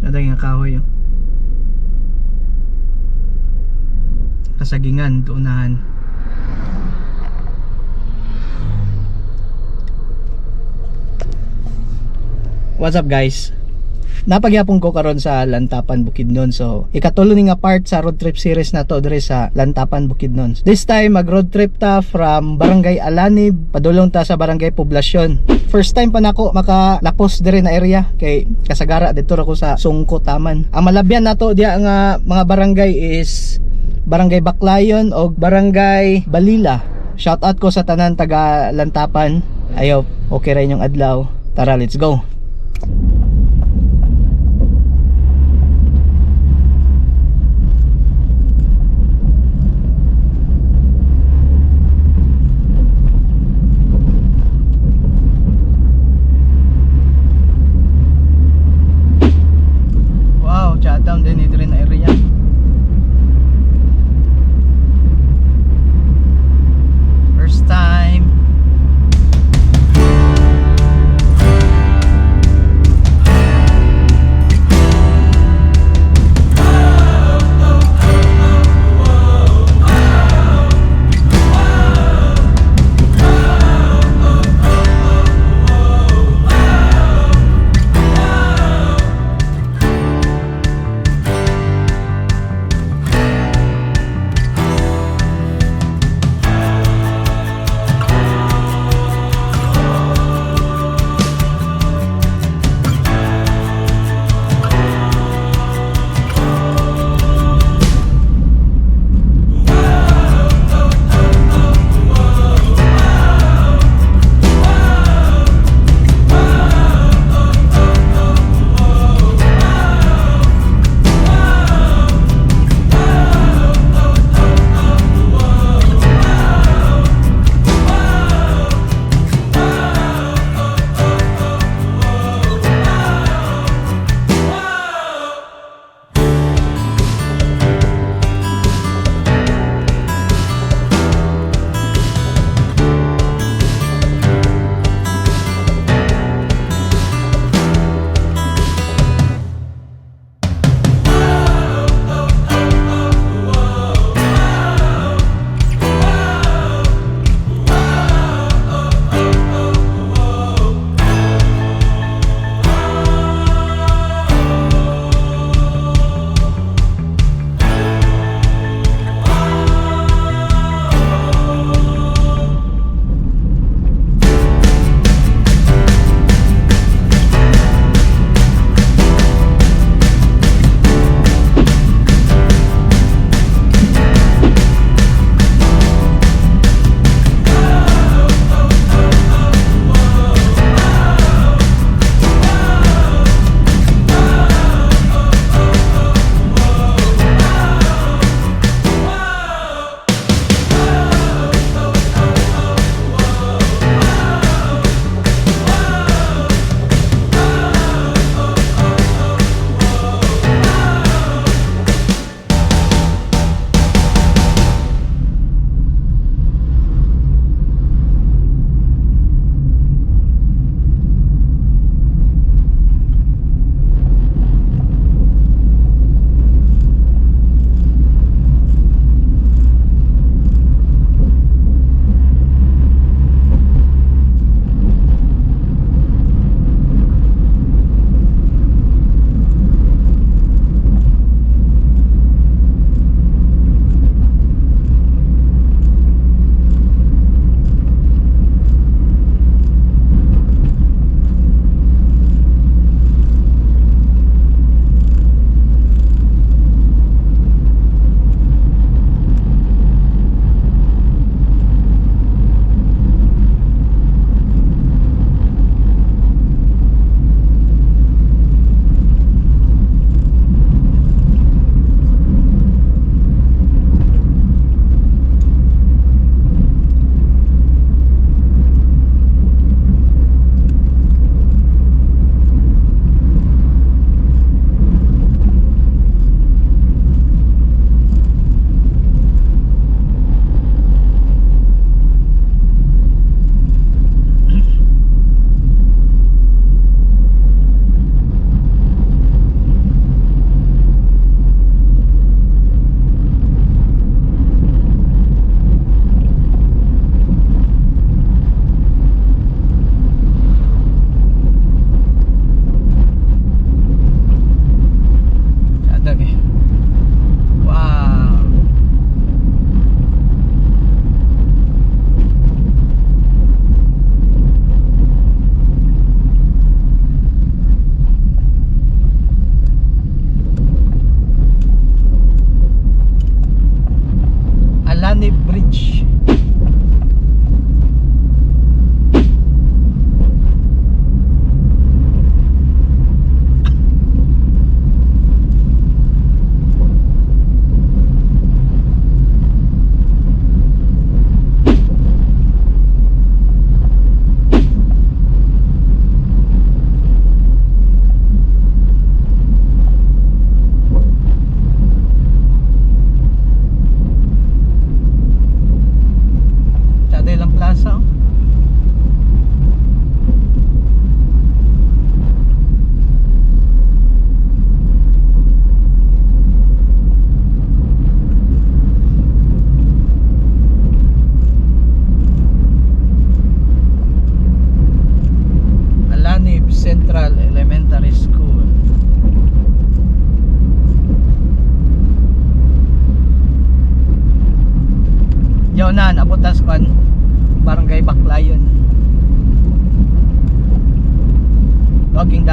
Kada nga kahoy, oh. Kasagingan tuunahan. What's up, guys? Napagyapon ko karon sa Lantapan, Bukidnon. So, ikatulo ni nga part sa road trip series na to diri sa Lantapan, Bukidnon. This time mag road trip ta from Barangay Alanib padulong ta sa Barangay Poblacion. First time pa nako makalapos diri na area kay kasagara didto ra ko sa Sungko, Taman. Ang malabyan nato diya nga mga barangay is Barangay Baclayon o Barangay Balila. Shout out ko sa tanan taga Lantapan. Ayo, okay ra inyong adlaw. Tara, let's go. Wow, Chatham din dito rin na area. First time.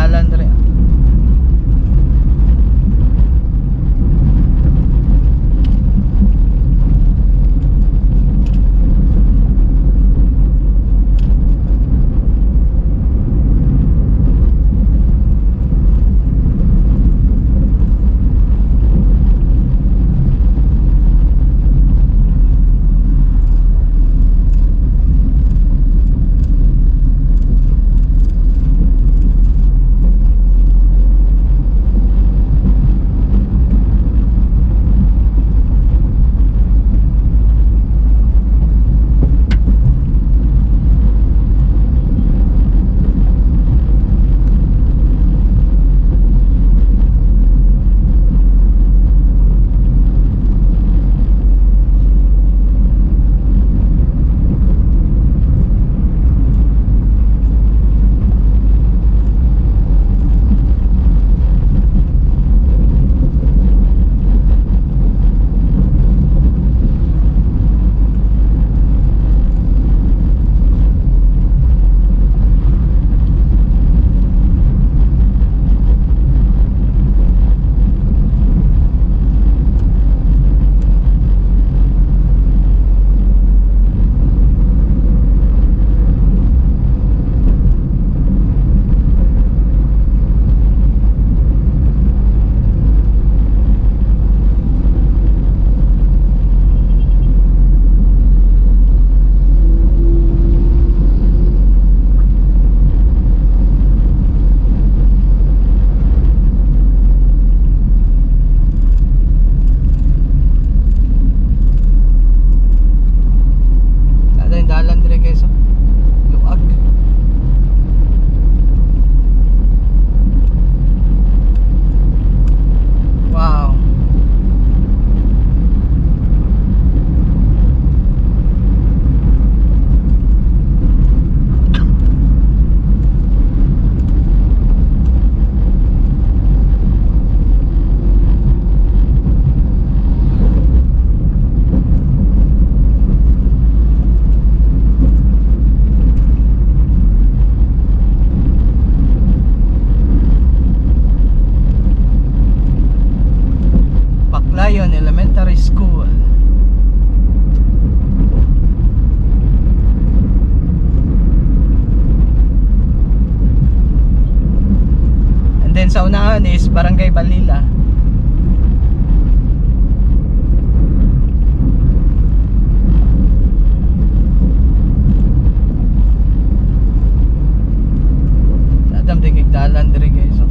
Dalan diri. Sada yung dalan dire, guys, oh. Luag. Wow. Baclayon Elementary School. And then sa unahan is Barangay Balila. Adam din dalan diri, guys, oh.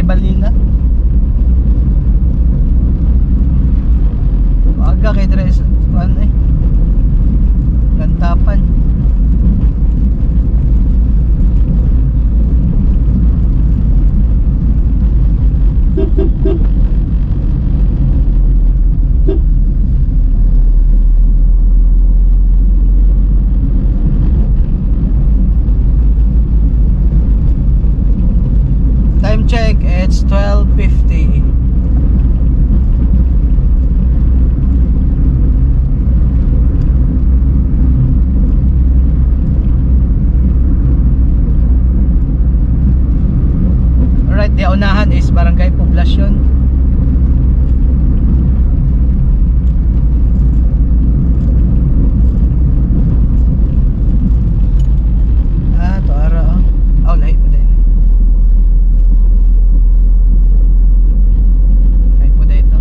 Balila. Aga kay dire sa kuan eh. Lantapan. Time check, it's 12:50. Alright, the unahan is Barangay Poblacion. Ah, to ara oh. Oh, lahi pa din. Lahi po dito.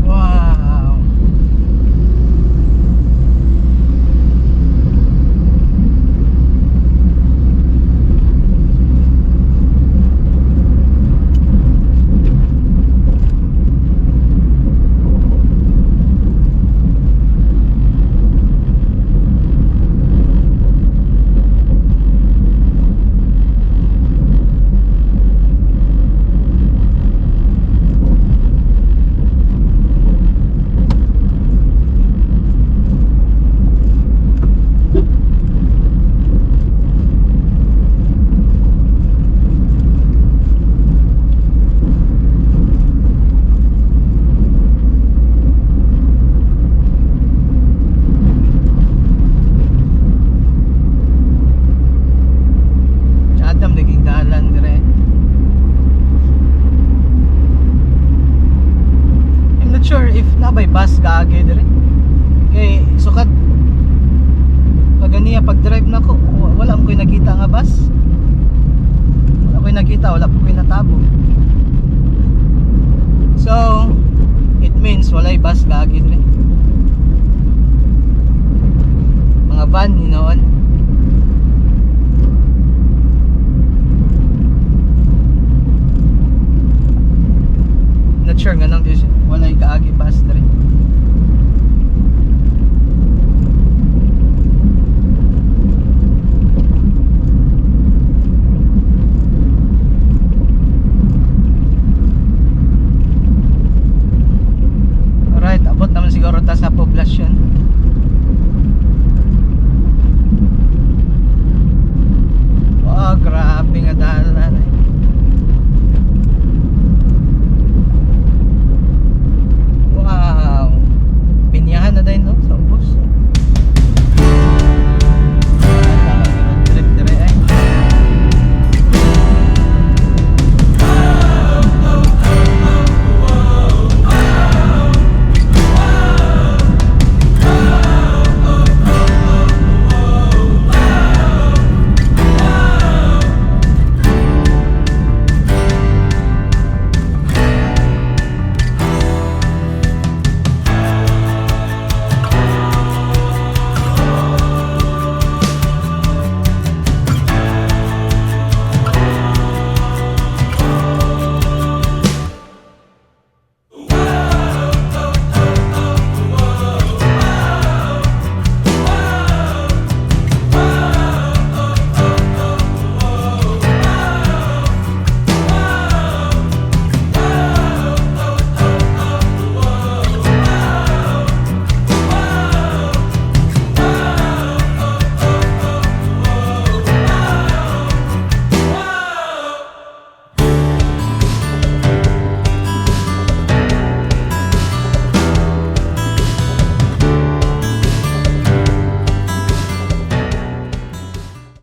Wow. Adam naging dalan dire. I'm not sure if nabay bus gaagi dire. Kay sukat kaganiya pag drive nako, wala mo ko'y nakita nga bus. Wala ko'y nakita, wala po ko'y natabo. So, it means walay bus gaagi dire. Mga van hinoon. Not sure nga nang walay kaagi bus dire. Alright, abot naman siguro ta sa Poblacion. Wow, grabe nga dalan.